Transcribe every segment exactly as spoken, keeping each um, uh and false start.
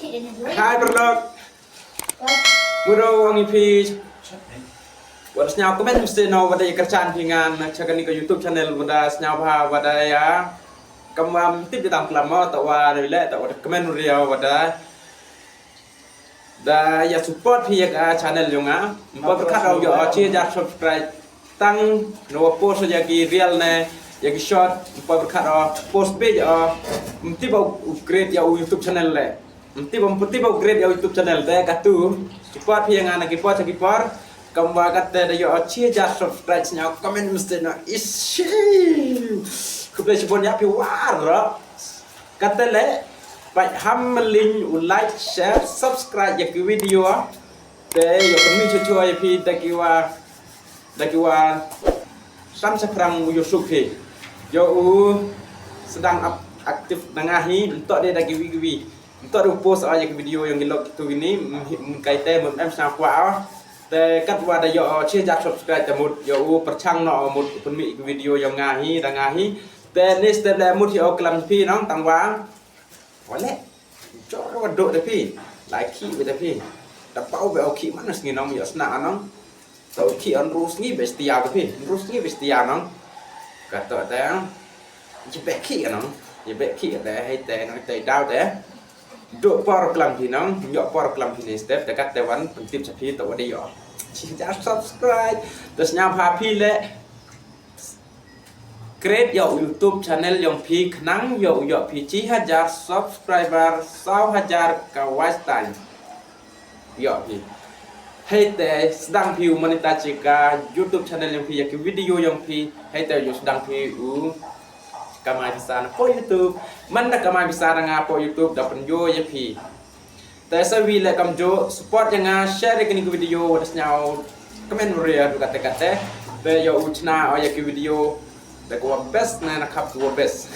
Hi paralok. Mut ong ïa phi, wat sñiaw comment mesti no, wat da ïa kyrchan phi ngan cha kani ka YouTube channel, wat da sñiaw bha, wat da ïa, kam wa ym tip ïa tang klam mo, ta wa ri le, ta wa da comment ri ïa, wat da da ïa support phi ïa ka channel yong nga. Ym pat pyrkhat ïa u shi hajar subscribe tang na wa post ïa ki reel ne ïa ki short, ym pat pyrkhat ïa u post page ïa u. Ym tip ba u create ïa u YouTube channel le. Ym tip ba, ym tip ba u create ïa u YouTube channel te katu. Support phi ïa nga na ki por sha ki por. Kam wa kate da ïa u shi hajar subscribe, sñiaw comment mesti no. Ishi. Khublei shibun ïa phi waroh. Kate le, pait ham mlien u like, share, subscribe ïa ki video. Te ïa pynmih shuh shuh ïa phi da ki wa, da ki wa sam shaphrang u YouTube phi. Ïa u sdang ap-, active da nga hi, ym toh de da kiwi kiwi. Ym toh de u post ïa ki video yong ki lok kitu kini, ym hi-, ym kai te mut em sñiaw kwah. Te kat wa da ïa u shi hajar subscribe te mut ïa u pyrchang noh mut pynmih ki video yong nga hi, da nga hi. Te ni step le mut hi u klam phi nong tang wa. Wa le. Jor wa duk da phi. Lai khih wa da phi. Da pau wa khih man sngi nong ïa sna nong. Tau khih an ru sngi bestia da phi. Ru sngi bestia nong. Kata te. Ji bek khih nong. Ji bek khih te hai te nong te dau te. Duk por klam phi nong. Ïa por klam phi ni step. Te kat te wan pyntip cha phi tau wa de ïa. Shi hajar subscribe. Te sñiaw bha phi le. Create ïa u YouTube channel yong phi khnang ïa u ïoh phi shi hajar subscriber, saw hajar ka watch time. Ïoh phi. Hei te sdang phi u monetize ka YouTube channel yong phi ïa ki video yong phi. Hei te ïoh sdang phi u kamai pisa na po YouTube. Man da kamai pisa na nga po YouTube da pynïoh ïa phi. Te sa wi le kam ju support ïa nga, share ïa kini ki video, wa da sñiaw comment ria du kate kate. Te ïa u chna o ïa ki video da ko best na na khap ko best.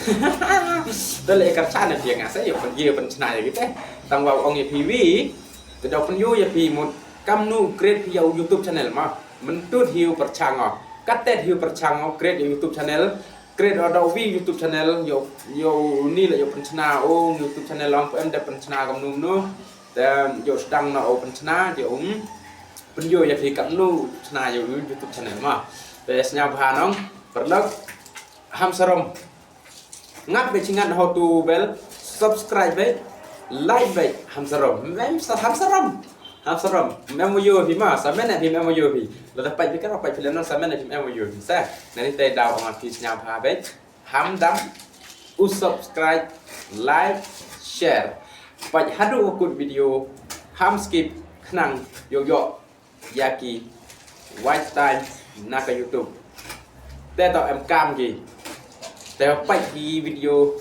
Te le ka channel ïa nga sa ïa pynïoh pynchna ïa kite. Tang wa ong ïa phi wi. Te da pynïoh ïa phi mut kam nu create phi ïa u YouTube channel ma. Mentut hi u pyrchang o. Kate hi u pyrchang o create ïa u YouTube channel. Create o da u wi YouTube channel, ïa u, ïa u ni la ïa u pynchna u YouTube channel ong em da pynchna kam nu nu. Te ïa u sdang na u pynchna ïa u pynïoh ïa phi kam nu chna ïa u YouTube channel ma. Te sñiaw bha nong paralok ham sarom. Ngat be chingat how to bell subscribe be like be ham sarom. Mem sa ham sarom. Ham sarom, mem mo yo phi ma, sa men phi mem mo yo phi. La da pait phi ka pait phi la non sa men phi mem mo yo phi sa. Nani te daw ong phi sñiaw bha be. Ham dam u subscribe, like, share. Pait haduh u kut video, ham skip khnang ïoh ïoh ïa ki watch time na ka YouTube. Te to em kam ki. Te pait ki video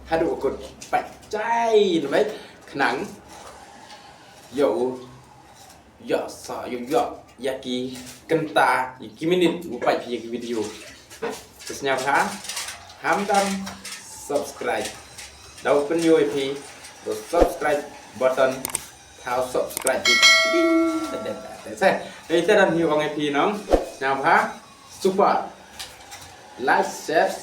haduh u kut pait chai na mai khnang ïoh u ïoh sa ïoh ïoh ïa ki kynta ïa ki minit u pait phi ïa ki video. Te sñiaw bha ham dam subscribe. Daw pynïoh ïa phi u subscribe button. Thaw subscribe ïa ki ding. Te te te te te dan hi ong ïa phi nong. Sñiaw bha super like share.